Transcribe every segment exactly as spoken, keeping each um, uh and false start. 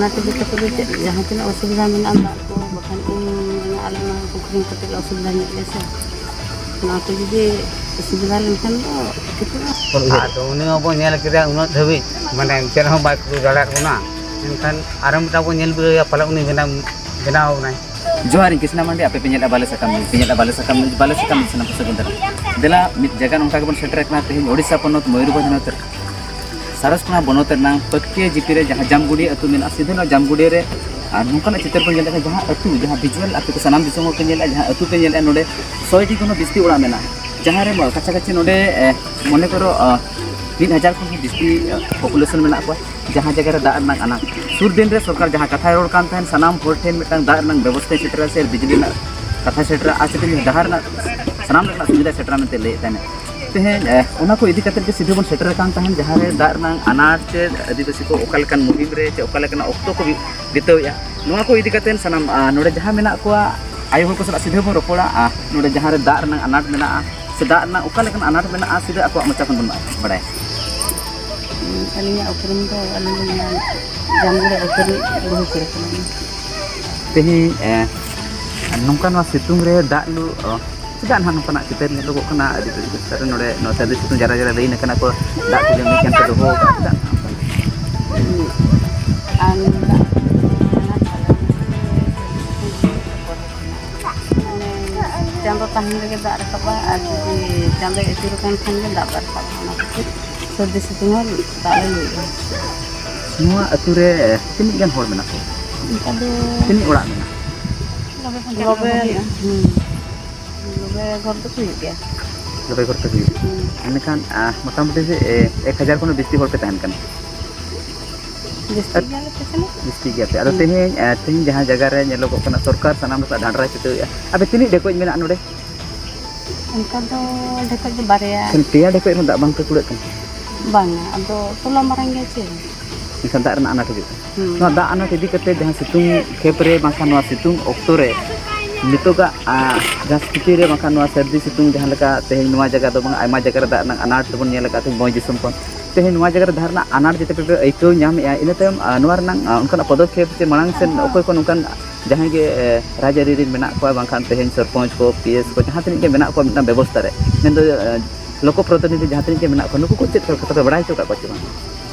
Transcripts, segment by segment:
ᱚᱱᱟᱛᱮ ᱡᱚᱛᱚ ᱠᱚᱫᱚ ᱪᱮᱫ ᱡᱟᱦᱟᱸ ᱛᱤᱱᱟᱹᱜ ᱚᱥᱩᱵᱤᱫᱷᱟ ᱢᱮᱱᱟᱜᱼᱟ, ᱫᱟᱜ ᱠᱚ ᱵᱟᱠᱷᱟᱱ ᱩᱢ ᱨᱮᱱᱟᱜ ᱟᱞᱮ ᱱᱚᱣᱟ ᱯᱩᱠᱷᱨᱤ ᱠᱟᱹᱴᱤᱡ ᱞᱮ ᱚᱥᱩᱵᱤᱫᱷᱟ ᱧᱚᱜ ᱜᱮᱭᱟ ᱥᱮ, ᱚᱱᱟ ᱠᱚ ᱡᱩᱫᱤ ᱚᱥᱩᱵᱤᱫᱷᱟ ᱞᱮᱱᱠᱷᱟᱱ ᱫᱚ ᱴᱷᱤᱠᱚᱜᱼᱟ᱾ ᱟᱫᱚ ᱩᱱᱤ ᱢᱟᱵᱚ ᱧᱮᱞ ᱠᱮᱫᱟ ᱩᱱᱟᱹᱜ ᱫᱷᱟᱹᱵᱤᱡ, ᱢᱟᱱᱮ ᱪᱮᱫ ᱦᱚᱸ ᱵᱟᱭ ᱠᱩᱨᱩ ᱫᱟᱲᱮᱭᱟᱜ ᱵᱚᱱᱟ, ᱮᱱᱠᱷᱟᱱ ᱟᱨᱚ ᱢᱤᱫᱴᱟᱝ ᱵᱚᱱ ᱧᱮᱞ ᱵᱤᱰᱟᱹᱣᱮᱭᱟ, ᱯᱟᱞᱮ ᱩᱱᱤ ᱵᱮᱱᱟᱣ, ᱵᱮᱱᱟᱣ ᱟᱵᱚᱱᱟᱭ᱾ ᱡᱚᱦᱟᱨ, ᱤᱧ ᱠᱨᱤᱥᱱᱟ ᱢᱟᱱᱰᱤ, ᱟᱯᱮ ᱯᱮ ᱧᱮᱞᱮᱫᱼᱟ ᱵᱟᱞᱮ ᱥᱟᱠᱟᱢ ᱱᱤᱭᱩᱡᱽ, ᱯᱮ ᱧᱮᱞᱮᱫᱼᱟ ᱵᱟᱞᱮ ᱥᱟᱠᱟᱢ ᱱᱤᱭᱩᱡᱽ, ᱵᱟᱞᱮ ᱥᱟᱠᱟᱢ ᱱᱤᱭᱩᱡᱽ ᱥᱟᱱᱟᱢ ᱠᱚ ᱥᱟᱹᱜᱩᱱ ᱫᱟᱨᱟᱢ᱾ ᱫᱮᱞᱟ, ᱢᱤᱫ ᱡᱟᱭᱜᱟ ᱱᱚᱝᱠᱟ ᱜᱮᱵᱚᱱ ᱥᱮᱴᱮᱨ ᱟᱠᱟᱱᱟ ᱛᱮᱦᱮᱧ ᱳᱰᱤᱥᱟ ᱯᱚᱱᱚᱛ ᱢᱚᱭᱩᱨᱵᱷᱚᱸᱡᱽ ᱦᱚᱱᱚᱛ ᱨᱮ᱾ ᱥᱟᱨᱚᱥᱠᱳᱱᱟ ᱵᱚᱱᱚᱛ ᱨᱮᱱᱟᱜ ᱯᱟᱹᱠᱭᱟᱹ ᱡᱤᱯᱤ ᱨᱮ ᱡᱟᱦᱟᱸ ᱡᱟᱢᱜᱩᱲᱤ ᱟᱹᱛᱩ ᱢᱮᱱᱟᱜᱼᱟ, ᱥᱤᱫᱷᱟᱹ ᱱᱚᱣᱟ ᱡᱟᱢᱜᱩᱲᱤ ᱨᱮ ᱟᱨ ᱱᱚᱝᱠᱟᱱᱟᱜ ᱪᱤᱛᱟᱹᱨ ᱵᱚᱱ ᱧᱮᱞ ᱞᱮᱠᱷᱟᱱ ᱡᱟᱦᱟᱸ ᱟᱹᱛᱩ, ᱡᱟᱦᱟᱸ ᱵᱷᱤᱡᱩᱣᱟᱞ ᱟᱯᱮ ᱠᱚ ᱥᱟᱱᱟᱢ ᱫᱤᱥᱚᱢ ᱦᱚᱲ ᱯᱮ ᱧᱮᱞᱮᱫᱼᱟ, ᱡᱟᱦᱟᱸ ᱟᱹᱛᱩ ᱯᱮ ᱧᱮᱞᱮᱫᱼᱟ, ᱱᱚᱰᱮ ᱥᱚᱭ ᱴᱤ ᱠᱷᱚᱱ ᱦᱚᱸ ᱵᱤᱥᱛᱤ ᱚᱲᱟᱜ ᱢᱮᱱᱟᱜᱼᱟ᱾ ᱡᱟᱦᱟᱸ ᱨᱮ ᱢᱟ-, ᱠᱟᱪᱷᱟ ᱠᱟᱪᱷᱤ ᱱᱚᱰᱮ, ᱮ, ᱢᱚᱱᱮ ᱠᱚᱨᱚ, ᱟ, ᱢᱤᱫ ᱦᱟᱡᱟᱨ ᱠᱷᱚᱱ ᱦᱚᱸ ᱵᱤᱥᱛᱤ, ᱟ, ᱯᱚᱯᱩᱞᱮᱥᱚᱱ ᱢᱮᱱᱟᱜ ᱠᱚᱣᱟ, ᱡᱟᱦᱟᱸ ᱡᱟᱭᱜᱟ ᱨᱮ ᱫᱟᱜ ᱨᱮᱱᱟᱜ ᱟᱱᱟᱴ᱾ ᱥᱩᱨ ᱫᱤᱱ ᱨᱮ ᱥᱚᱨᱠᱟᱨ ᱡᱟᱦᱟᱸ ᱠᱟᱛᱷᱟᱭ ᱨᱚᱲ ᱠᱟᱱ ᱛᱟᱦᱮᱸᱱ, ᱥᱟᱱᱟᱢ ᱦᱚᱲ ᱴᱷᱮᱱ ᱢᱤᱫᱴᱟᱝ ᱫᱟᱜ ᱨᱮᱱᱟᱜ ᱵᱮᱵᱚᱥᱛᱷᱟᱭ ᱥᱮᱴᱮᱨᱟ ᱥᱮ ᱵᱤᱡᱽᱞᱤ ᱨᱮᱱᱟᱜ ᱠᱟᱛᱷᱟᱭ ᱥᱮᱴᱮᱨᱟ, ᱟᱨ ᱪᱮᱫ ᱰᱟᱦᱟᱨ ᱨᱮᱱᱟᱜ ᱥᱟᱱᱟᱢ ᱞᱮᱠᱟᱱᱟᱜ ᱥᱩᱵᱤᱫᱷᱟᱭ ᱥᱮᱴᱮᱨᱟ ᱢᱮᱱᱛᱮ ᱞᱟᱹᱭᱮᱫ ᱛᱟᱦᱮᱸᱱᱟ᱾ ᱛᱮᱦᱮᱧ, ᱮ, ᱚᱱᱟ ᱠᱚ ᱤᱫᱤ ᱠᱟᱛᱮᱫ ᱜᱮ ᱥᱤᱫᱷᱟᱹ ᱵᱚᱱ ᱥᱮᱴᱮᱨ ᱟᱠᱟᱱ ᱛᱟᱦᱮᱸᱱ, ᱡᱟᱦᱟᱸ ᱨᱮ ᱫᱟᱜ ᱨᱮᱱᱟᱜ ᱟᱱᱟᱴ ᱪᱮ ᱟᱹᱫᱤᱵᱟᱹᱥᱤ ᱠᱚ ᱚᱠᱟ ᱞᱮᱠᱟᱱ ᱢᱩᱦᱤᱢ ᱨᱮ ᱪᱮ ᱚᱠᱟ ᱞᱮᱠᱟᱱᱟᱜ ᱚᱠᱛᱚ ᱠᱚ ᱵᱤ-, ᱵᱤᱛᱟᱹᱣᱮᱫᱼᱟ, ᱱᱚᱣᱟ ᱠᱚ ᱤᱫᱤ ᱠᱟᱛᱮᱫ ᱥᱟᱱᱟᱢ, ᱟ, ᱱᱚᱰᱮ ᱡᱟᱦᱟᱸ ᱢᱮᱱᱟᱜ ᱠᱚᱣᱟ ᱟᱭᱳ ᱦᱚᱲ ᱠᱚ ᱥᱟᱞᱟᱜ ᱥᱤᱫᱷᱟᱹ ᱵᱚᱱ ᱨᱚᱯᱚᱲᱟ᱾ ᱟ, ᱱᱚᱰᱮ ᱡᱟᱦᱟᱸ ᱨᱮ ᱫᱟᱜ ᱨᱮᱱᱟᱜ ᱟᱱᱟᱴ ᱢᱮᱱᱟᱜᱼᱟ ᱥᱮ ᱫᱟᱜ ᱨᱮᱱᱟᱜ ᱚᱠᱟ ᱞᱮᱠᱟᱱ ᱟᱱᱟᱴ ᱢᱮᱱᱟᱜᱼᱟ, ᱥᱤᱫᱷᱟᱹ ᱟᱠᱚᱣᱟᱜ ᱢᱚᱪᱟ ᱠᱷᱚᱱ ᱵᱚᱱ ᱵᱟᱲᱟᱭᱟ᱾ ᱟᱹᱞᱤᱧᱟᱜ ᱩᱯᱨᱩᱢ ᱫᱚ, ᱟᱹᱞᱤᱧ ᱫᱚ ᱱᱚᱣᱟ ᱡᱟᱢᱜᱚᱲ ᱟᱹᱛᱩ ᱨᱤᱱᱤᱡ ᱵᱟᱹᱦᱩ ᱠᱩᱲᱤ ᱠᱟᱱᱟᱞᱤᱧ᱾ ᱛᱮᱦᱮᱧ, ᱮ, ᱱᱚᱝᱠᱟ ᱱᱚᱣᱟ ᱥᱤᱛᱩᱝ ᱨᱮ ᱫᱟᱜ ᱞᱩ, ᱚ, ᱪᱮᱫᱟᱜ ᱱᱟᱦᱟᱜ ᱱᱚᱝᱠᱟᱱᱟᱜ ᱪᱤᱛᱟᱹᱨ ᱧᱮᱞᱚᱜᱚᱜ ᱠᱟᱱᱟ? ᱟᱹᱰᱤ ᱫᱩᱠ ᱨᱮ ᱱᱚᱰᱮ ᱱᱚᱣᱟ ᱥᱟᱹᱨᱫᱤ ᱥᱤᱛᱩᱝ ᱡᱟᱨᱟ ᱡᱟᱨᱟ ᱞᱟᱹᱭᱤᱱ ᱟᱠᱟᱱᱟ ᱠᱚ, ᱫᱟᱜ ᱠᱚ ᱡᱚᱢ ᱧᱩ ᱠᱟᱱ ᱠᱚ ᱫᱚᱦᱚ ᱟᱠᱟᱫᱼᱟ, ᱪᱮᱫᱟᱜ ᱱᱚᱝᱠᱟ? ᱟᱨ ᱫᱟᱜ ᱢᱟᱱᱮ ᱪᱟᱸᱫᱚ ᱛᱟᱦᱮᱱ ᱨᱮᱜᱮ ᱫᱟᱜ ᱨᱟᱠᱟᱵᱼᱟ, ᱟᱨ ᱡᱩᱫᱤ ᱪᱟᱸᱫᱚᱭ ᱟᱹᱪᱩᱨ ᱟᱠᱟᱱ ᱠᱷᱟᱱ ᱜᱮ ᱫᱟᱜ ᱵᱟᱭ ᱨᱟᱠᱟᱵᱼᱟ᱾ ᱚᱱᱟ ᱠᱷᱟᱹᱛᱤᱨ ᱥᱟᱹᱨᱫᱤ ᱥᱤᱛᱩᱝ ᱦᱚᱸ ᱫᱟᱜ ᱞᱮ ᱞᱩᱭᱟ᱾ ᱱᱚᱣᱟ ᱟᱹᱛᱩ ᱨᱮ ᱛᱤᱱᱟᱹᱜ ᱜᱟᱱ ᱦᱚᱲ ᱢᱮᱱᱟᱜ ᱠᱚᱣᱟ? ᱚᱱᱠᱟ ᱫᱚ ᱛᱤᱱᱟᱹᱜ ᱚᱲᱟᱜ ᱢᱮᱱᱟᱜᱼᱟ? ᱱᱚᱵᱮ ᱯᱚᱧᱪᱟᱥ ᱱᱚᱵᱮ, ᱚᱲᱟᱜ ᱦᱩᱭᱩᱜᱼᱟ᱾ ᱦᱩᱸ᱾ ᱱᱚᱵᱮ ᱜᱷᱚᱨ ᱫᱚ ᱦᱩᱭᱩᱜ ᱜᱮᱭᱟ᱾ ᱱᱚᱵᱮ ᱜᱷᱚᱨ ᱫᱚ ᱦᱩᱭᱩᱜ ᱜᱮᱭᱟ᱾ ᱦᱩᱸ᱾ ᱮᱱᱠᱷᱟᱱ, ᱟ, ᱢᱚᱴᱟᱢᱩᱴᱤ ᱡᱮ, ᱮ, ᱮᱠ ᱦᱟᱡᱟᱨ ᱠᱷᱚᱱ ᱦᱚᱸ ᱵᱤᱥᱛᱤ ᱦᱚᱲ ᱯᱮ ᱛᱟᱦᱮᱱ ᱠᱟᱱᱟ? ᱡᱟᱹᱥᱛᱤ ᱜᱮᱭᱟᱞᱮ ᱯᱟᱥᱮ᱾ ᱡᱟᱹᱥᱛᱤ ᱜᱮᱭᱟᱯᱮ᱾ ᱟᱫᱚ ᱦᱩᱸ᱾ ᱛᱮᱦᱮᱧ, ᱮ, ᱛᱮᱦᱮᱧ ᱡᱟᱦᱟᱸ ᱡᱟᱭᱜᱟ ᱨᱮ ᱧᱮᱞᱚᱜᱚᱜ ᱠᱟᱱᱟ, ᱥᱚᱨᱠᱟᱨ ᱥᱟᱱᱟᱢ ᱞᱮᱠᱟ ᱰᱟᱸᱰᱨᱟᱭ ᱪᱷᱩᱴᱟᱹᱣᱮᱫᱼᱟ᱾ ᱟᱯᱮ ᱛᱤᱱᱟᱹᱜ ᱰᱷᱮᱠᱚᱡ ᱢᱮᱱᱟᱜᱼᱟ ᱱᱚᱰᱮ? ᱚᱱᱠᱟ ᱫᱚ ᱰᱷᱮᱠᱚᱡ ᱫᱚ ᱵᱟᱨᱭᱟ᱾ ᱮᱱᱠᱷᱟᱱ ᱯᱮᱭᱟ ᱰᱷᱮᱠᱚᱡ ᱨᱮᱦᱚᱸ ᱫᱟᱜ ᱵᱟᱝ ᱯᱮ ᱠᱩᱲᱟᱹᱜ ᱠᱟᱱᱟ? ᱵᱟᱝᱟ, ᱟᱫᱚ ᱴᱚᱞᱟ ᱢᱟᱨᱟᱝ ᱜᱮᱭᱟ ᱪᱮ᱾ ᱮᱱᱠᱷᱟᱱ ᱫᱟᱜ ᱨᱮᱱᱟᱜ ᱟᱱᱟᱴ ᱦᱤᱡᱩᱜ ᱠᱟᱱᱟ᱾ ᱦᱩᱸ᱾ ᱱᱚᱣᱟ ᱫᱟᱜ ᱟᱱᱟᱴ ᱤᱫᱤ ᱠᱟᱛᱮ ᱡᱟᱦᱟᱸ ᱥᱤᱛᱩᱝ ᱠᱷᱮᱯ ᱨᱮ ᱵᱟᱝᱠᱷᱟᱱ ᱱᱚᱣᱟ ᱥᱤᱛᱩᱝ ᱚᱠᱛᱚ ᱨᱮ ᱱᱤᱛᱚᱜᱟᱜ, ᱟ, ᱡᱟᱦᱟᱸ ᱥᱛᱷᱤᱛᱤ ᱨᱮ ᱵᱟᱝᱠᱷᱟᱱ ᱱᱚᱣᱟ ᱥᱟᱹᱨᱫᱤ ᱥᱤᱛᱩᱝ ᱡᱟᱦᱟᱸ ᱞᱮᱠᱟ ᱛᱮᱦᱮᱧ ᱱᱚᱣᱟ ᱡᱟᱭᱜᱟ ᱫᱚ ᱵᱟᱝ, ᱟᱭᱢᱟ ᱡᱟᱭᱜᱟ ᱨᱮ ᱫᱟᱜ ᱨᱮᱱᱟᱜ ᱟᱱᱟᱴ ᱫᱚᱵᱚᱱ ᱧᱮᱞ ᱟᱠᱟᱫ ᱛᱮᱦᱮᱧ ᱵᱷᱚᱸᱡᱽ ᱫᱤᱥᱚᱢ ᱠᱷᱚᱱ᱾ ᱛᱮᱦᱮᱧ ᱱᱚᱣᱟ ᱡᱟᱭᱜᱟ ᱨᱮ ᱫᱟᱜ ᱨᱮᱱᱟᱜ ᱟᱱᱟᱴ ᱡᱮᱛᱮ ᱯᱮ ᱟᱹᱭᱠᱟᱹᱣ ᱧᱟᱢᱮᱫᱼᱟ, ᱤᱱᱟᱹ ᱛᱟᱭᱚᱢ, ᱟᱨ, ᱱᱚᱣᱟ ᱨᱮᱱᱟᱜ, ᱟᱨ, ᱚᱱᱠᱟᱱᱟᱜ ᱯᱚᱫᱚᱠᱷᱮᱯ ᱥᱮ ᱢᱟᱲᱟᱝ ᱥᱮᱱ ᱚᱠᱚᱭ ᱠᱚ ᱱᱚᱝᱠᱟᱱ ᱡᱟᱦᱟᱸᱭ ᱜᱮ, ᱮ, ᱨᱟᱡᱽᱟᱹᱨᱤ ᱨᱮᱱ ᱢᱮᱱᱟᱜ ᱠᱚᱣᱟ, ᱵᱟᱝᱠᱷᱟᱱ ᱛᱮᱦᱮᱧ ᱥᱚᱨᱯᱚᱧᱪ ᱠᱚ, ᱯᱤ ᱮᱥ ᱠᱚ, ᱡᱟᱦᱟᱸ ᱛᱤᱱᱟᱹᱜ ᱜᱮ ᱢᱮᱱᱟᱜ ᱠᱚᱣᱟ ᱢᱤᱫᱴᱟᱝ ᱵᱮᱵᱚᱥᱛᱷᱟ ᱨᱮ, ᱢᱮᱱᱫᱚ, ᱮ, ᱞᱳᱠᱚ ᱯᱨᱚᱛᱤᱱᱤᱫᱷᱤ ᱡᱟᱦᱟᱸ ᱛᱤᱱᱟᱹᱜ ᱜᱮ ᱢᱮᱱᱟᱜ ᱠᱚᱣᱟ, ᱱᱩᱠᱩ ᱠᱚ ᱪᱮᱫ ᱠᱟᱛᱷᱟ ᱯᱮ ᱵᱟᱲᱟᱭ ᱦᱚᱪᱚ ᱟᱠᱟᱫ ᱠᱚᱣᱟ ᱪᱮ ᱵᱟᱝ?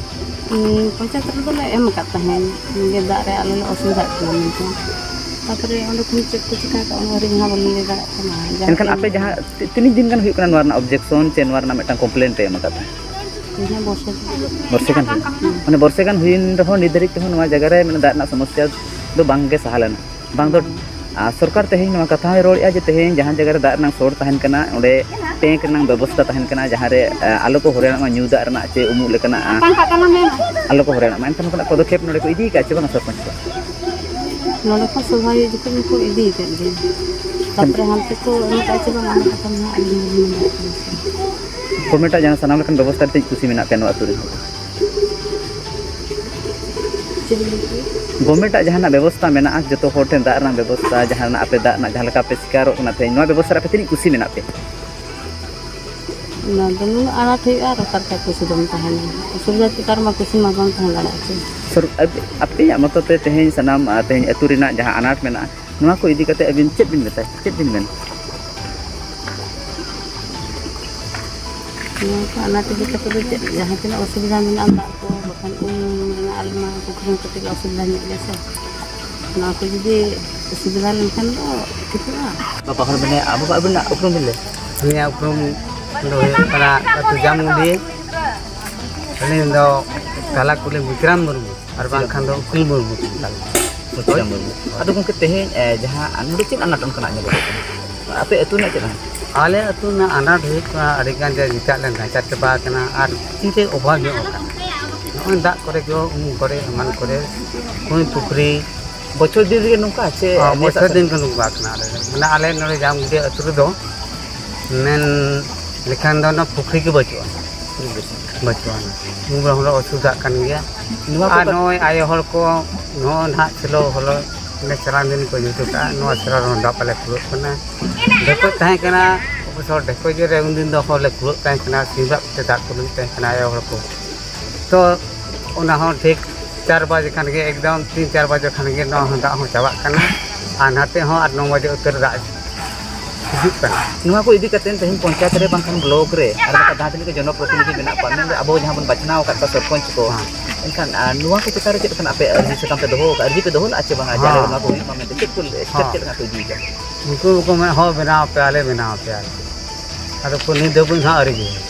ᱦᱩᱸ, ᱯᱚᱧᱪᱟᱭᱮᱛ ᱨᱮᱫᱚ ᱞᱮ ᱮᱢ ᱟᱠᱟᱫ ᱛᱟᱦᱮᱸᱫ, ᱡᱮ ᱫᱟᱜ ᱨᱮ ᱟᱞᱮ ᱞᱮ ᱚᱥᱩᱵᱤᱫᱷᱟᱜ ᱠᱟᱱᱟ ᱢᱮᱱᱛᱮ᱾ ᱛᱟᱨᱯᱚᱨᱮ ᱚᱸᱰᱮ ᱠᱷᱚᱱ ᱪᱮᱫ ᱠᱚ ᱪᱤᱠᱟ ᱠᱟᱜᱼᱟ, ᱚᱱᱟ ᱨᱮ ᱤᱧ ᱦᱚᱸ ᱵᱟᱹᱞᱤᱧ ᱞᱟᱹᱭ ᱫᱟᱲᱮᱭᱟᱜ ᱠᱟᱱᱟ᱾ ᱡᱟᱦᱟᱸ ᱮᱱᱠᱷᱟᱱ ᱛᱤᱱ ᱟᱯᱮ ᱡᱟᱦᱟᱸ ᱛᱤ-, ᱛᱤᱱᱟᱹᱜ ᱫᱤᱱ ᱜᱟᱱ ᱦᱩᱭᱩᱜ ᱠᱟᱱᱟ ᱱᱚᱣᱟ ᱨᱮᱱᱟᱜ ᱚᱵᱽᱡᱮᱠᱥᱚᱱ ᱪᱮ ᱱᱚᱣᱟ ᱨᱮᱱᱟᱜ ᱢᱤᱫᱴᱟᱝ ᱠᱚᱢᱯᱞᱮᱱ ᱯᱮ ᱮᱢ ᱟᱠᱟᱫ ᱛᱟᱦᱮᱸᱫ? ᱤᱧ ᱦᱚᱸ ᱵᱚᱨᱥᱟ ᱫᱤᱱ᱾ ᱵᱚᱨᱥᱟ ᱜᱟᱱ ᱦᱩᱭᱩᱜ? ᱦᱩᱸ᱾ ᱢᱟᱱᱮ, ᱵᱚᱨᱥᱟ ᱜᱟᱱ ᱦᱩᱭᱮᱱ ᱨᱮᱦᱚᱸ ᱱᱤᱛ ᱫᱷᱟᱹᱨᱤᱡ ᱛᱮᱦᱚᱸ ᱱᱚᱣᱟ ᱡᱟᱭᱜᱟ ᱨᱮ, ᱢᱟᱱᱮ, ᱫᱟᱜ ᱨᱮᱱᱟᱜ ᱥᱚᱢᱚᱥᱥᱟ ᱫᱚ ᱵᱟᱝ ᱜᱮ ᱥᱟᱦᱟ ᱞᱮᱱᱟ? ᱵᱟᱝ ᱫᱚ, ᱦᱩᱸ᱾ ᱟᱨ ᱥᱚᱨᱠᱟᱨ ᱛᱮᱦᱮᱧ ᱱᱚᱣᱟ ᱠᱟᱛᱷᱟ ᱦᱚᱸᱭ ᱨᱚᱲᱮᱫᱼᱟ ᱡᱮ ᱛᱮᱦᱮᱧ ᱡᱟᱦᱟᱸ ᱡᱟᱭᱜᱟ ᱨᱮ ᱫᱟᱜ ᱨᱮᱱᱟᱜ ᱥᱚᱨᱴ ᱛᱟᱦᱮᱱ ᱠᱟᱱᱟ, ᱚᱸᱰᱮ ᱴᱮᱝᱠ ᱨᱮᱱᱟᱜ ᱵᱮᱵᱚᱥᱛᱟ ᱛᱟᱦᱮᱱ ᱠᱟᱱᱟ, ᱡᱟᱦᱟᱸ ᱨᱮ, ᱟ, ᱟᱞᱚ ᱠᱚ ᱦᱚᱲᱮᱱᱚᱜ ᱢᱟ ᱧᱩ ᱫᱟᱜ ᱨᱮᱱᱟᱜ ᱪᱮ ᱩᱢᱩᱜ ᱞᱮᱠᱟᱱᱟᱜ, ᱟ, ᱟᱞᱚ ᱠᱚ ᱦᱚᱲᱮᱱᱚᱜ ᱢᱟ᱾ ᱮᱱᱠᱷᱟᱱ ᱚᱱᱠᱟᱱᱟᱜ ᱯᱚᱫᱚᱠᱷᱮᱯ ᱱᱚᱰᱮ ᱠᱚ ᱤᱫᱤ ᱟᱠᱟᱫᱼᱟ ᱪᱮ ᱵᱟᱝᱟ ᱥᱚᱨᱯᱚᱧᱪ ᱠᱚ? ᱱᱚᱰᱮ ᱠᱷᱚᱱ ᱥᱚᱵᱷᱟ ᱦᱩᱭᱩᱜ ᱡᱚᱠᱷᱚᱱ ᱢᱟᱠᱚ ᱤᱫᱤ ᱟᱠᱟᱫ ᱜᱮ, ᱛᱟᱨᱯᱚᱨᱮ ᱦᱟᱱᱛᱮ ᱠᱚ ᱮᱢ ᱟᱠᱟᱫᱼᱟ ᱪᱮ ᱵᱟᱝ, ᱚᱱᱟ ᱠᱟᱛᱷᱟ ᱢᱟ ᱦᱟᱸᱜ ᱟᱹᱞᱤᱧ ᱦᱚᱸ ᱵᱟᱹᱞᱤᱧ ᱢᱮᱱ ᱫᱟᱲᱮᱭᱟᱜ ᱠᱟᱱᱟ ᱥᱮ᱾ ᱜᱚᱵᱷᱢᱮᱱᱴᱟᱜ ᱡᱟᱦᱟᱸ ᱥᱟᱱᱟᱢ ᱞᱮᱠᱟᱱ ᱵᱮᱵᱚᱥᱛᱷᱟ ᱨᱮ ᱛᱤᱱᱟᱹᱜ ᱠᱩᱥᱤ ᱢᱮᱱᱟᱜ ᱯᱮᱭᱟ ᱱᱚᱣᱟ ᱟᱹᱛᱩ ᱨᱮᱱ ᱦᱚᱲ? ᱪᱮᱫ ᱵᱤᱱ ᱞᱟᱹᱭ ᱠᱮᱫᱟ? ᱜᱚᱵᱷᱢᱮᱱᱴᱟᱜ ᱡᱟᱦᱟᱱᱟᱜ ᱵᱮᱵᱚᱥᱛᱷᱟ ᱢᱮᱱᱟᱜᱼᱟ, ᱡᱚᱛᱚ ᱦᱚᱲ ᱴᱷᱮᱱ ᱫᱟᱜ ᱨᱮᱱᱟᱜ ᱵᱮᱵᱚᱥᱛᱷᱟ, ᱡᱟᱦᱟᱱᱟᱜ ᱟᱯᱮ ᱫᱟᱜ ᱨᱮᱱᱟᱜ ᱡᱟᱦᱟᱸ ᱞᱮᱠᱟ ᱯᱮ ᱥᱤᱠᱟᱨᱚᱜ ᱠᱟᱱᱟ ᱛᱮᱦᱮᱧ, ᱱᱚᱣᱟ ᱵᱮᱵᱚᱥᱛᱷᱟ ᱨᱮ ᱟᱯᱮ ᱛᱤᱱᱟᱹᱜ ᱠᱩᱥᱤ ᱢᱮᱱᱟᱜ ᱯᱮᱭᱟ? ᱚᱱᱟ ᱫᱚ ᱱᱩᱱᱟᱹᱜ ᱟᱱᱟᱴ ᱦᱩᱭᱩᱜᱼᱟ ᱟᱨ ᱚᱠᱟ ᱞᱮᱠᱟ ᱠᱩᱥᱤ ᱫᱚᱢ ᱛᱟᱦᱮᱱᱟ? ᱚᱥᱩᱵᱤᱫᱷᱟ ᱪᱮᱛᱟᱱ ᱨᱮᱢᱟ ᱠᱩᱥᱤ ᱢᱟ ᱵᱟᱝ ᱛᱟᱦᱮᱸ ᱫᱟᱲᱮᱭᱟᱜᱼᱟ ᱪᱮ᱾ ᱥᱚᱨ-, ᱟᱯᱮ-, ᱟᱯᱮᱭᱟᱜ ᱢᱚᱛᱚ ᱛᱮ ᱛᱮᱦᱮᱧ ᱥᱟᱱᱟᱢ, ᱟ, ᱛᱮᱦᱮᱧ ᱟᱹᱛᱩ ᱨᱮᱱᱟᱜ ᱡᱟᱦᱟᱸ ᱟᱱᱟᱴ ᱢᱮᱱᱟᱜᱼᱟ, ᱱᱚᱣᱟ ᱠᱚ ᱤᱫᱤ ᱠᱟᱛᱮ ᱟᱹᱵᱤᱱ ᱪᱮᱫ ᱵᱤᱱ ᱢᱮᱛᱟᱭᱟ, ᱪᱮᱫ ᱵᱤᱱ ᱢᱮᱱᱟ? ᱱᱚᱣᱟ ᱠᱚ ᱟᱱᱟᱴ ᱤᱫᱤ ᱠᱟᱛᱮ ᱫᱚ ᱪᱮᱫ, ᱡᱟᱦᱟᱸ ᱛᱤᱱᱟᱹᱜ ᱚᱥᱩᱵᱤᱫᱷᱟ ᱢᱮᱱᱟᱜᱼᱟ, ᱫᱟᱜ ᱠᱚ, ᱵᱟᱠᱷᱟᱱ ᱩᱢ ᱨᱮᱱᱟᱜ ᱟᱞᱮ ᱢᱟ ᱯᱩᱠᱷᱨᱤ ᱠᱟᱹᱴᱤᱡ ᱞᱮ ᱚᱥᱩᱵᱤᱫᱷᱟ ᱧᱚᱜ ᱜᱮᱭᱟ ᱥᱮ, ᱱᱚᱣᱟ ᱠᱚ ᱡᱩᱫᱤ ᱚᱥᱩᱵᱤᱫᱷᱟ ᱞᱮᱱᱠᱷᱟᱱ ᱫᱚ ᱴᱷᱤᱠᱚᱜᱼᱟ᱾ ᱵᱟᱵᱟ ᱦᱚᱲ ᱢᱮᱱᱟᱭᱟ, ᱟᱵᱚ ᱟᱵᱤᱱᱟᱜ ᱩᱯᱨᱩᱢ ᱵᱤᱱ ᱞᱟᱹᱭᱟ? ᱟᱹᱞᱤᱧᱟᱜ ᱩᱯᱨᱩᱢ ᱫᱚ ᱦᱩᱭᱩᱜ ᱠᱟᱱᱟ ᱟᱹᱛᱩ ᱡᱟᱢᱩᱰᱤ᱾ ᱟᱹᱞᱤᱧ ᱫᱚ ᱛᱟᱞᱟ ᱠᱩᱞᱦᱤ ᱵᱤᱠᱨᱟᱢ ᱢᱩᱨᱢᱩ ᱟᱨ ᱵᱟᱝᱠᱷᱟᱱ ᱫᱚ ᱩᱠᱤᱞ ᱢᱩᱨᱢᱩ ᱠᱚ ᱢᱮᱛᱟ ᱞᱤᱧᱟ᱾ ᱵᱤᱠᱨᱟᱢ ᱢᱩᱨᱢᱩ᱾ ᱟᱫᱚ ᱜᱚᱢᱠᱮ, ᱛᱮᱦᱮᱧ, ᱮ, ᱡᱟᱦᱟᱸ ᱱᱚᱰᱮ ᱪᱮᱫ ᱟᱱᱟᱴ ᱚᱱᱠᱟᱱᱟᱜ ᱧᱮᱞᱚᱜᱚᱜ ᱠᱟᱱᱟ? ᱟᱯᱮ ᱟᱹᱛᱩ ᱨᱮᱱᱟᱜ ᱪᱮᱫ ᱟᱱᱟᱴ? ᱟᱞᱮ ᱟᱹᱛᱩ ᱨᱮᱱᱟᱜ ᱟᱱᱟᱴ ᱦᱩᱭᱩᱜ ᱠᱟᱱᱟ, ᱟᱹᱰᱤ ᱜᱟᱱ ᱡᱟᱭᱜᱟ ᱨᱮ ᱪᱟᱵᱟ ᱟᱠᱟᱱᱟ ᱟᱨ ᱛᱤᱨᱮ ᱚᱵᱷᱟᱵᱽ ᱧᱚᱜ ᱟᱠᱟᱱᱟ᱾ ᱱᱚᱜᱼᱚᱭ ᱫᱟᱜ ᱠᱚᱨᱮ ᱜᱮ, ᱩᱢ ᱠᱚᱨᱮ, ᱮᱢᱟᱱ ᱠᱚᱨᱮ, ᱠᱩᱧ ᱯᱩᱠᱷᱨᱤ᱾ ᱵᱚᱪᱷᱚᱨ ᱫᱤᱱ ᱨᱮᱜᱮ ᱱᱚᱝᱠᱟ ᱪᱮ ᱦᱚᱸ, ᱱᱤᱭᱟᱹ ᱵᱚᱪᱷᱚᱨ ᱫᱟᱜ ᱫᱤᱱ ᱠᱚ ᱱᱚᱝᱠᱟ ᱠᱟᱱᱟ᱾ ᱟᱞᱮ ᱫᱚ, ᱢᱟᱱᱮ, ᱟᱞᱮ ᱱᱚᱰᱮ ᱡᱟᱢᱜᱩᱲᱤᱭᱟᱹ ᱟᱹᱛᱩ ᱨᱮᱫᱚ ᱢᱮᱱ ᱞᱮᱠᱷᱟᱱ ᱫᱚ ᱚᱱᱟ ᱯᱩᱠᱷᱨᱤ ᱜᱮ ᱵᱟᱹᱪᱩᱜᱼᱟ᱾ ᱵᱟᱹᱪᱩᱜᱼᱟ᱾ ᱧᱩ ᱵᱟᱲᱟ ᱦᱚᱸᱞᱮ ᱚᱥᱩᱵᱤᱫᱷᱟᱜ ᱠᱟᱱ ᱜᱮᱭᱟ᱾ ᱱᱚᱣᱟ ᱠᱚ ᱟᱨ ᱠᱟᱛ- ᱱᱚᱜᱼᱚᱭ ᱟᱭᱳ ᱦᱚᱲ ᱠᱚ ᱱᱚᱜᱼᱚᱭ ᱱᱟᱦᱟᱜ ᱥᱮᱞᱚ ᱦᱚᱞᱚ ᱚᱸᱰᱮ ᱪᱟᱞᱟᱣ ᱫᱤᱱ ᱠᱚ ᱡᱩᱛ ᱟᱠᱟᱫᱼᱟ, ᱱᱚᱣᱟ ᱥᱮᱞᱚ ᱨᱮᱦᱚᱸ ᱫᱟᱜ ᱵᱟᱞᱮ ᱠᱩᱞᱟᱹᱜ ᱠᱟᱱᱟ᱾ ᱰᱷᱮᱠᱚᱡ ᱛᱟᱦᱮᱸ ᱠᱟᱱᱟ, ᱥᱚ ᱰᱷᱮᱠᱚᱡ ᱨᱮ ᱩᱱᱫᱤᱱ ᱫᱚ ᱦᱚᱲ ᱞᱮ ᱠᱩᱲᱟᱹᱜ ᱛᱟᱦᱮᱸ ᱠᱟᱱᱟ, ᱥᱤᱢ ᱨᱟᱜ ᱠᱚᱛᱮ ᱫᱟᱜ ᱠᱚ ᱞᱩᱭᱮᱫ ᱛᱟᱦᱮᱸ ᱠᱟᱱᱟ ᱟᱭᱳ ᱦᱚᱲ ᱠᱚ᱾ ᱛᱚ ᱚᱱᱟ ᱦᱚᱸ ᱴᱷᱤᱠ ᱪᱟᱨ ᱵᱟᱡᱮ ᱠᱷᱟᱱ ᱜᱮ, ᱮᱠᱫᱚᱢ ᱛᱤᱱ ᱪᱟᱨ ᱵᱟᱡᱮ ᱠᱷᱟᱱ ᱜᱮ ᱱᱚᱣᱟ ᱦᱚᱸ ᱫᱟᱜ ᱦᱚᱸ ᱪᱟᱵᱟᱜ ᱠᱟᱱᱟ᱾ ᱟᱨ ᱱᱟᱛᱮ ᱦᱚᱸ ᱟᱨ ᱱᱚ ᱵᱟᱡᱮ ᱩᱛᱟᱹᱨ ᱫᱟᱜ ᱦᱤᱡᱩᱜ ᱠᱟᱱᱟ᱾ ᱱᱚᱣᱟ ᱠᱚ ᱤᱫᱤ ᱠᱟᱛᱮ ᱛᱮᱦᱮᱧ ᱯᱚᱧᱪᱟᱭᱮᱛ ᱨᱮ ᱵᱟᱝᱠᱷᱟᱱ ᱵᱞᱚᱠ ᱨᱮ ᱟᱨ ᱵᱟᱝᱠᱷᱟᱱ ᱡᱟᱦᱟᱸ ᱛᱤᱱᱟᱹᱜ ᱜᱮ ᱡᱚᱱᱚᱯᱨᱚᱛᱤᱱᱤᱫᱷᱤ ᱢᱮᱱᱟᱜ ᱠᱚᱣᱟ, ᱢᱮᱱᱫᱚ ᱟᱵᱚ ᱡᱟᱦᱟᱸ ᱵᱚᱱ ᱵᱟᱪᱷᱱᱟᱣ ᱟᱠᱟᱫ ᱠᱚᱣᱟ ᱥᱚᱨᱯᱚᱧᱪ ᱠᱚ, ᱦᱮᱸ᱾ ᱮᱱᱠᱷᱟᱱ ᱟᱨ ᱱᱚᱣᱟ ᱠᱚ ᱪᱮᱛᱟᱱ ᱨᱮ ᱪᱮᱫ ᱞᱮᱠᱟᱱᱟᱜ ᱟᱯᱮ ᱟᱹᱨᱡᱤ ᱥᱟᱠᱟᱢ ᱯᱮ ᱫᱚᱦᱚ ᱟᱠᱟᱫᱼᱟ, ᱟᱹᱨᱡᱤ ᱯᱮ ᱫᱚᱦᱚ ᱞᱮᱫᱼᱟ ᱪᱮ ᱵᱟᱝᱟ ᱡᱮ ᱟᱞᱮ ᱦᱮᱸ᱾ ᱱᱚᱣᱟ ᱠᱚ ᱦᱩᱭᱩᱜ ᱢᱟ ᱢᱮᱱᱛᱮ? ᱪᱮᱫ ᱠᱚ ᱪᱮᱫ ᱦᱮᱸ᱾ ᱪᱮᱫ ᱞᱮᱠᱟᱱᱟᱜ ᱠᱚ ᱤᱫᱤᱭᱮᱫᱟ? ᱩᱱᱠᱩ ᱠᱚ ᱢᱮᱱᱟ, "ᱦᱚᱸ, ᱵᱮᱱᱟᱣ ᱟᱯᱮ, ᱟᱞᱮ ᱵᱮᱱᱟᱣ ᱟᱯᱮᱭᱟ ᱟᱨᱠᱤ᱾" ᱟᱫᱚ ᱠᱚ ᱱᱤᱛ ᱫᱷᱟᱹᱵᱤᱡ ᱦᱚᱸ ᱟᱹᱣᱨᱤ ᱜᱮ ᱦᱩᱭᱩᱜᱼᱟ᱾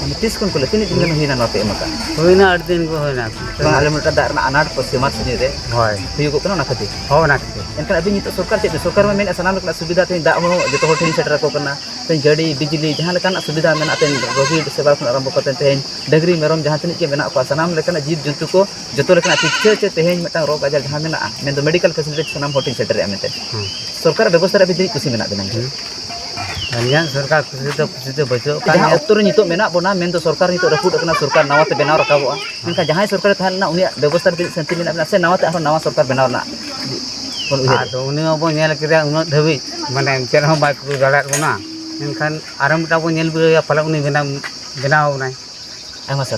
ᱢᱟᱱᱮ ᱛᱤᱥ ᱠᱷᱚᱱ ᱠᱚ ᱞᱟᱹᱭ, ᱛᱤᱱᱟᱹᱜ ᱫᱤᱱ ᱜᱟᱱ ᱦᱩᱭᱱᱟ ᱱᱚᱣᱟ ᱯᱮ ᱮᱢ ᱟᱠᱟᱫ? ᱦᱩᱭᱱᱟ, ᱟᱹᱰᱤ ᱫᱤᱱ ᱠᱚ ᱦᱩᱭᱱᱟ᱾ ᱵᱟᱝ, ᱟᱞᱮ ᱢᱤᱫᱴᱟᱝ ᱫᱟᱜ ᱨᱮᱱᱟᱜ ᱟᱱᱟᱴ ᱯᱚᱥᱪᱤᱢ ᱥᱤᱡᱤᱱ ᱨᱮ ᱦᱳᱭ᱾ ᱦᱩᱭᱩᱜᱚᱜ ᱠᱟᱱᱟ ᱚᱱᱟ ᱠᱷᱟᱹᱛᱤᱨ᱾ ᱦᱳᱭ, ᱚᱱᱟ ᱠᱷᱟᱹᱛᱤᱨ᱾ ᱮᱱᱠᱷᱟᱱ ᱟᱹᱵᱤᱱ ᱱᱤᱛᱚᱜ ᱥᱚᱨᱠᱟᱨ ᱪᱮᱫ ᱵᱤᱱ, ᱥᱚᱨᱠᱟᱨ ᱢᱟ ᱢᱮᱱᱮᱫ ᱥᱟᱱᱟᱢ ᱞᱮᱠᱟᱱᱟᱜ ᱥᱩᱵᱤᱫᱷᱟ ᱛᱮᱦᱮᱧ ᱫᱟᱜ ᱦᱚᱸ ᱡᱚᱛᱚ ᱦᱚᱲ ᱴᱷᱮᱱ ᱥᱮᱴᱮᱨ ᱟᱠᱚ ᱠᱟᱱᱟ, ᱛᱮᱦᱮᱧ ᱜᱟᱹᱰᱤ, ᱵᱤᱡᱽᱞᱤ, ᱡᱟᱦᱟᱸ ᱞᱮᱠᱟᱱᱟᱜ ᱥᱩᱵᱤᱫᱷᱟ ᱢᱮᱱᱟᱜᱼᱟ, ᱛᱮᱦᱮᱧ ᱨᱳᱜᱤ ᱥᱮᱵᱟ ᱠᱷᱚᱱ ᱟᱨᱟᱢᱵᱷᱚ ᱠᱟᱛᱮ ᱛᱮᱦᱮᱧ ᱰᱟᱹᱝᱨᱤ, ᱢᱮᱨᱚᱢ ᱡᱟᱦᱟᱸ ᱛᱤᱱᱟᱹᱜ ᱜᱮ ᱢᱮᱱᱟᱜ ᱠᱚᱣᱟ, ᱥᱟᱱᱟᱢ ᱞᱮᱠᱟᱱᱟᱜ ᱡᱤᱵᱽ ᱡᱚᱱᱛᱩ ᱠᱚ ᱡᱚᱛᱚ ᱞᱮᱠᱟᱱᱟᱜ ᱪᱤᱠᱤᱛᱥᱟ ᱪᱮ ᱛᱮᱦᱮᱧ ᱢᱤᱫᱴᱟᱝ ᱨᱳᱜᱽ ᱟᱡᱟᱨ ᱡᱟᱦᱟᱸ ᱢᱮᱱᱟᱜᱼᱟ, ᱢᱮᱱᱫᱚ ᱢᱮᱰᱤᱠᱮᱞ ᱯᱷᱮᱥᱤᱞᱤᱴᱤ ᱥᱟᱱᱟᱢ ᱦᱚᱲ ᱴᱷᱮᱱ ᱥᱮᱴᱮᱨᱮᱜᱼᱟ ᱢᱮᱱᱛᱮ᱾ ᱦᱩᱸ᱾ ᱥᱚᱨᱠᱟᱨᱟᱜ ᱵᱮᱵᱚᱥᱛᱷᱟ ᱨᱮ ᱟᱹᱵᱤᱱ ᱛᱤᱱᱟᱹᱜ ᱠᱩᱥᱤ ᱢᱮᱱᱟᱜ ᱵᱤᱱᱟ? ᱦᱩᱸ᱾ ᱟᱹᱞᱤᱧᱟᱜ ᱥᱚᱨᱠᱟᱨ ᱠᱩᱥᱤ ᱫᱚ ᱠᱩᱥᱤ ᱫᱚ ᱵᱟᱹᱪᱩᱜ ᱟᱠᱟᱫ ᱡᱟᱦᱟᱸ ᱞᱤᱧᱟ᱾ ᱚᱠᱛᱚ ᱨᱮ ᱱᱤᱛᱚᱜ ᱢᱮᱱᱟᱜ ᱵᱚᱱᱟ, ᱢᱮᱱᱫᱚ ᱥᱚᱨᱠᱟᱨ ᱱᱤᱛᱚᱜ ᱨᱟᱹᱯᱩᱫ ᱟᱠᱟᱱᱟ, ᱥᱚᱨᱠᱟᱨ ᱱᱟᱣᱟ ᱛᱮ ᱵᱮᱱᱟᱣ ᱨᱟᱠᱟᱵᱚᱜᱼᱟ, ᱢᱮᱱᱠᱷᱟᱱ ᱡᱟᱦᱟᱸᱭ ᱥᱚᱨᱠᱟᱨᱮ ᱛᱟᱦᱮᱸ ᱞᱮᱱᱟ ᱩᱱᱤᱭᱟᱜ ᱵᱮᱵᱚᱥᱛᱷᱟ ᱨᱮ ᱛᱤᱱᱟᱹᱜ ᱥᱟᱹᱱᱛᱤ ᱢᱮᱱᱟᱜ ᱵᱤᱱᱟ ᱥᱮ ᱱᱟᱣᱟ ᱛᱮ ᱟᱨᱦᱚᱸ ᱱᱟᱣᱟ ᱥᱚᱨᱠᱟᱨ ᱵᱮᱱᱟᱣ ᱨᱮᱱᱟᱜ ᱵᱚᱱ ᱩᱭᱦᱟᱹᱨ? ᱟᱫᱚ ᱩᱱᱤ ᱢᱟᱵᱚᱱ ᱧᱮᱞ ᱠᱮᱫᱟ ᱩᱱᱟᱹᱜ ᱫᱷᱟᱹᱵᱤᱡ, ᱢᱟᱱᱮ ᱪᱮᱫ ᱦᱚᱸ ᱵᱟᱭ ᱠᱩᱨᱩ ᱫᱟᱲᱮᱭᱟᱜ ᱵᱚᱱᱟ, ᱢᱮᱱᱠᱷᱟᱱ ᱟᱨᱚ ᱢᱤᱫᱴᱟᱝ ᱵᱚᱱ ᱧᱮᱞ ᱵᱤᱰᱟᱹᱣᱮᱭᱟ, ᱯᱟᱞᱮ ᱩᱱᱤ ᱵᱮᱱᱟᱣ, ᱵᱮᱱᱟᱣ ᱟᱵᱚᱱᱟᱭ᱾ ᱟᱭᱢᱟ ᱥᱟᱨᱦᱟᱣ᱾